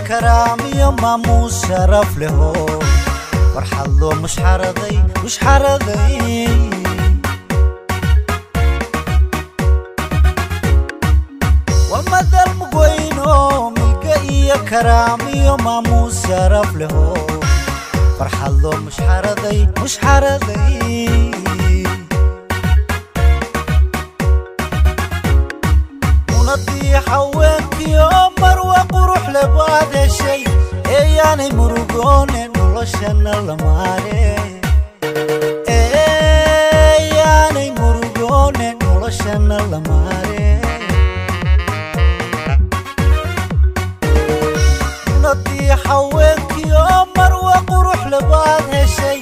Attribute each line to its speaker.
Speaker 1: Karaamiyo maamuus sharaf leho, farxad loo mushxaraday, mushxaraday. Waa madal mugweyno, milga iyo karaamiyo maamuus sharaf leho, farxad loo mushxaraday, mushxaraday. Munadii haweenkiyo marwa qurux lebaad heshay, eeyaanay murugoone noloshana lamaare, eeyaanay murugoone noloshana lamaare. Munadii haweenkiyo marwa qurux lebaad heshay.